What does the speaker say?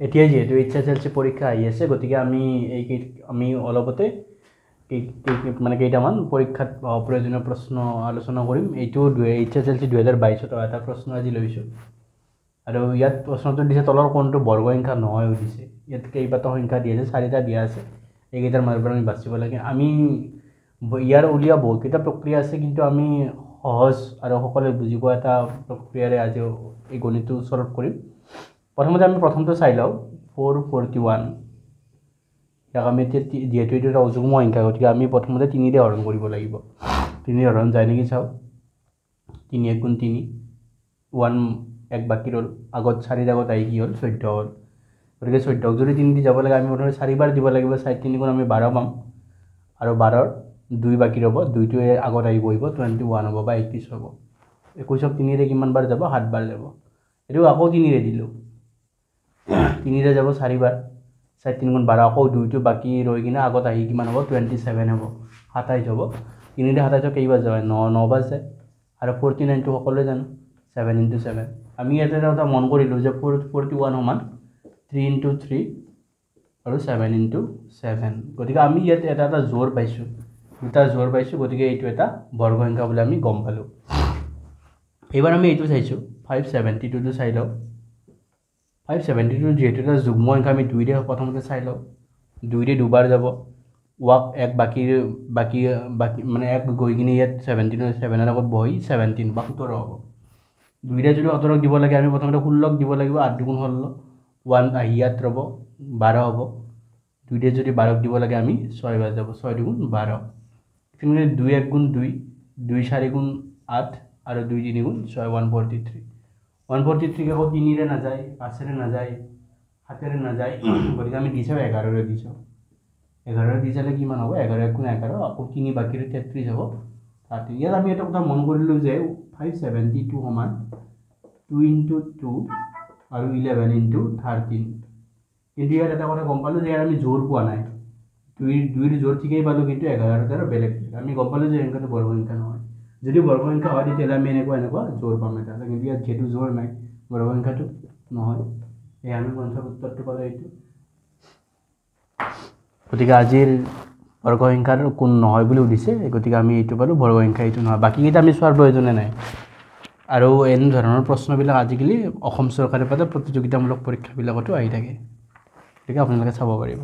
এতিয়া যিহেতু HSLC পৰীক্ষা আহি আছে, গতিকে আমি এই আমি অলপতে মানে কেইটামান পৰীক্ষাত প্ৰয়োজনীয় প্ৰশ্ন আলোচনা কৰিম। এইটো HSLC 2022ত এটা প্ৰশ্ন আজি লৈছোঁ আৰু ইয়াত প্ৰশ্নটো দিছে তলৰ কোনটো বৰ্গ সংখ্যা নহয় সুধিছে। ইয়াত কেইবাটাও সংখ্যা দিয়া আছে, চাৰিটা দিয়া আছে। এইকেইটাৰ মাজৰ পৰা আমি বাচিব লাগে। আমি ইয়াৰ উলিওৱা বহুতকেইটা প্ৰক্ৰিয়া আছে, কিন্তু আমি সহজ আৰু সকলোৱে বুজি পোৱা এটা প্ৰক্ৰিয়াৰে আজি এই গণিতটো ছল্ভ কৰিম। প্ৰথমতে আমি প্ৰথমটো চাই লওঁ, 441। ইয়াক আমি এতিয়া যিহেতু এইটো এটা অযুগ্ম সংখ্যা, গতিকে আমি প্ৰথমতে তিনিৰে হৰণ কৰিব লাগিব। তিনি হৰণ যায় নেকি চাওঁ। তিনি এক গুণ তিনি, ওৱান এক বাকী ৰ'ল, আগত চাৰিৰ আগত আহি কি হ'ল, 14 হ'ল। গতিকে 14ক যদি তিনি দি যাব লাগে, আমি প্ৰথমে চাৰিবাৰ দিব লাগিব। চাৰি তিনি গুণ আমি 12 পাম আৰু 12ৰ 2 বাকী ৰ'ব, দুইটোৱে আগত আহি বহিব, 21 হ'ব বা 21 হ'ব। 21ক তিনিৰে কিমান বাৰ যাব, 7বাৰ যাব। এইটো আকৌ তিনিৰে দিলোঁ, তিনিৰে যাব চাৰিবাৰ, চাৰি তিনি গুণ 12, আকৌ দুইটো বাকী ৰৈ কিনে আগত আহি কিমান হ'ব, 27 হ'ব, 27 হ'ব। তিনিৰে 27 কেইবাৰ যাব, 9 বাৰ যায়। আৰু 49টো সকলোৱে জানো, 7 ইণ্টু 7। আমি ইয়াতে এটা কথা মন কৰিলোঁ যে 441 সমান 3 ইণ্টু 3 আৰু 7 ইণ্টু 7। গতিকে আমি ইয়াত এটা এটা জোৰ পাইছোঁ, দুটা জোৰ পাইছোঁ, গতিকে এইটো এটা বৰ্গ সংখ্যা বুলি আমি গম পালোঁ। এইবাৰ আমি এইটো চাইছোঁ, 572টো চাই লওঁ। 572 যিহেতু এটা যুগ্ম সংখ্যা, আমি দুইৰে প্ৰথমতে চাই লওঁ। দুইৰে দুবাৰ যাব, ৱাক এক বাকী বাকী বাকী মানে এক গৈ কিনে ইয়াত 17 ছেভেনৰ আগত বহি 17 বা 17 হ'ব। দুইৰে যদি 17ক দিব লাগে, আমি প্ৰথমতে 16ক দিব লাগিব। আঠ দুগুণ 16, ওৱান আহি ইয়াত ৰ'ব, 12 হ'ব। দুইৰে যদি 12ক দিব লাগে, আমি ছয়বাৰ যাব, ছয় দুগুণ 12। তেনেকৈ দুই এক গুণ দুই, দুই চাৰি গুণ আঠ আৰু দুই তিনি গুণ ছয়, 143। 143ক আকৌ তিনিৰে নাযায়, পাঁচেৰে নাযায়, সাতেৰে নাযায়, গতিকে আমি দি চাওঁ, 11ৰে দি চাওঁ। 11ৰে দি চালে কিমান হ'ব? 11 এক গুণ 11, আকৌ তিনি বাকীৰে 33 হ'ব, 13। ইয়াত আমি এটা কথা মন কৰিলোঁ যে 572 সমান 2 ইণ্টু 2 আৰু 11 ইণ্টু 13। কিন্তু ইয়াত এটা কথা গম পালোঁ যে ইয়াত আমি জোৰ পোৱা নাই। দুইৰ জোৰ ঠিকেই পালোঁ, কিন্তু 11 আৰু 13 বেলেগ বেলেগ। আমি গম পালোঁ যে সংখ্যাটো বৰ্গ সংখ্যা নহয়। যদি বৰ্গ সংখ্যা হয়, তেতিয়াহ'লে আমি এনেকুৱা এনেকুৱা জোৰ পাম এটা। কিন্তু ইয়াত যিহেতু জোৰ নাই, বৰ্গ সংখ্যাটো নহয়। এই আমি পঞ্চম উত্তৰটো পালোঁ এইটো। গতিকে আজিৰ বৰ্গ সংখ্যাৰ কোন নহয় বুলি সুধিছে, গতিকে আমি এইটো পালোঁ, বৰ্গ সংখ্যা এইটো নহয়। বাকীকেইটা আমি চোৱাৰ প্ৰয়োজনে নাই। আৰু এনেধৰণৰ প্ৰশ্নবিলাক আজিকালি অসম চৰকাৰে পাতে প্ৰতিযোগিতামূলক পৰীক্ষাবিলাকতো আহি থাকে, গতিকে আপোনালোকে চাব পাৰিব।